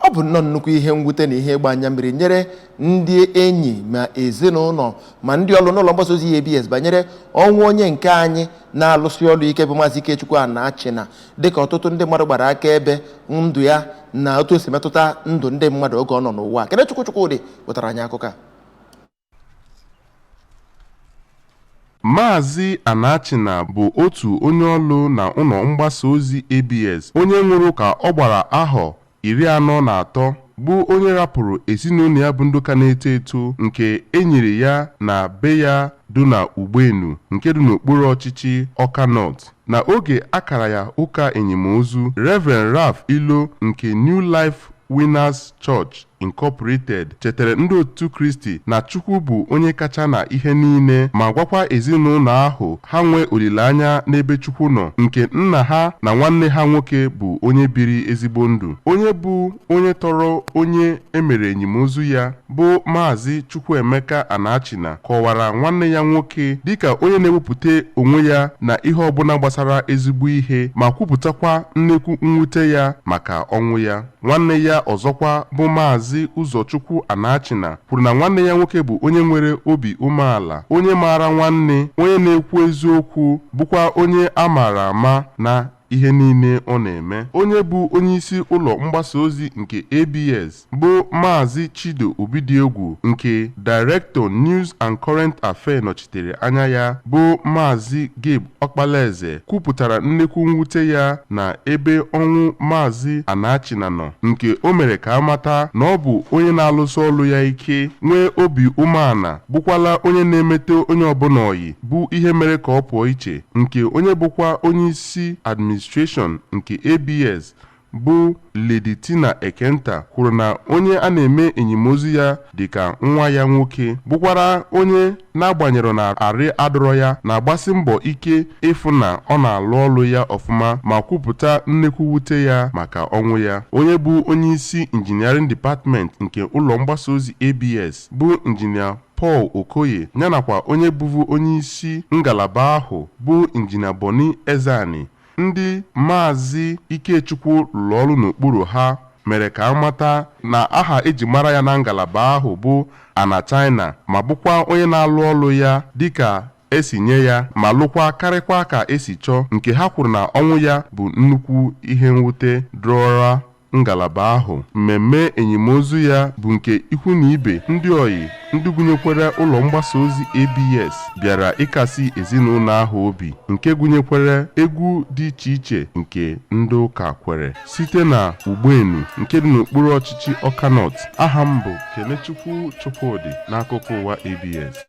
Ọ bụ nnọọ nnukwu ihe mwute na ihe ịgba anya mmiri nyere ndị enyi ma ezinụlọ ma ndị ọrụ n'ụlọ mgbasa ozi ABS banyere ọnwụ onye nke anyị na-alụsị ọrụ ike bụ Maazị Ikechukwu Anachina, dịka ọtụtụ ndị mmadụ gbara akaebe ndụ ya na otu o si metụta ndụ ndị mmadụ oge ọ nọ n'ụwa. Kenechukwu Chukwudị wetara anyị akụkọ a. Maazị Anachina bụ otu onye ọlụ na ụlọ mgbasa ozi ABS, onye nwụrụ ka ọ gbara ahọ 43, bụ onye rapụrụ ezinụlọ ya bụ ndị ka na-eto eto, nke e nyere ya na be ya dị na Ugbenu nke dị n'okpuru ọchịchị Ọka North. Na oge akara ya ụka enyimozu, Reverend Ralph Ilo nke New Life Winners Church Incorporated chetara ndị otu Kristi na Chukwu bụ onye kacha na ihe niile, ma gwakwa ezinụlọ ahụ ha nwee olileanya n'ebe Chukwu nọ, nke nna ha na nwanne ha nwoke bụ onye biri ezigbo ndụ. Onye bụ onye tọrọ onye emere enyimozu ya bụ Maazị Chukwuemeka Anachina kọwara nwanne ya nwoke dịka onye na-ewepụta onwe ya na ihe ọbụla gbasara ezigbo ihe, ma kwupụtakwa nnekwu mwute ya maka ọnwụ ya. Nwanne ya ọzọkwa bụ Maazị Ụzọchukwu Anachina kwuru na nwanne ya nwoke bụ onye nwere obi umeala, onye maara nwanne, onye na-ekwu eziokwu, bụkwa onye a maara ama na ihe niile ọ na-eme. Onye bụ onyeisi ụlọ mgbasa ozi nke ABS bụ Maazị Chido Obidiegwu, nke Director News and Current Affairs nọchitere anya ya bụ Maazị Gabe Ọkpalaeze, kwupụtara nnekwu mwute ya na ebe ọnwụ Maazị Anachina nọ, nke o mere ka amata na ọ bụ onye na-alụso ọlụ ya ike, nwee obi umeala, bụkwala onye na-emete onye ọbụla oyi, bụ ihe mere ka ọ pụọ iche. Nke onye bụkwa onye isi administration nke ABS bụ Lady Tina Ekenta kwuru na onye a na-eme enyimozu ya dịka nwa ya nwoke, bụkwara onye na-agbanyere na arị adọrọ ya, na-agbasi mbọ ike ịfụ na ọ na-alụ ọlụ ya ọfụma, ma kwupụta nnekwu mwute ya maka ọnwụ ya. Onye bụ onye isi Engineering Department nke ụlọ mgbasa ozi ABS bụ Injinia Paul Okoye, yanakwa onye bụbu onye isi ngalaba ahụ bụ Injinia Boni Ezeani, ndị Maazị Ikechukwu lụrụ ọrụ n'okpuru ha, mere ka amata na aha eji mara ya na ngalaba ahụ bụ Ana China, ma bụkwa onye na-alụ ọrụ ya dịka esi nye ya, ma lụkwa karịkwa ka esi chọọ, nke ha kwuru na ọnwụ ya bụ nnukwu ihe mwute dụrọra ngalaba ahụ. Mmemme enyimozu ya bụ nke ikwu na ibe, ndị oyi, ndị gụnyekwara ụlọ mgbasa ozi ABS bịara ịkasi ezinụlọ ahụ obi, nke gụnyekwara egwu dị iche iche nke ndị ụka kwere. Site na Ugbenu nke dị n'okpuru ọchịchị Ọka North, aha m bụ Kenechukwu Chukwudị n'akụkọ ụwa ABS.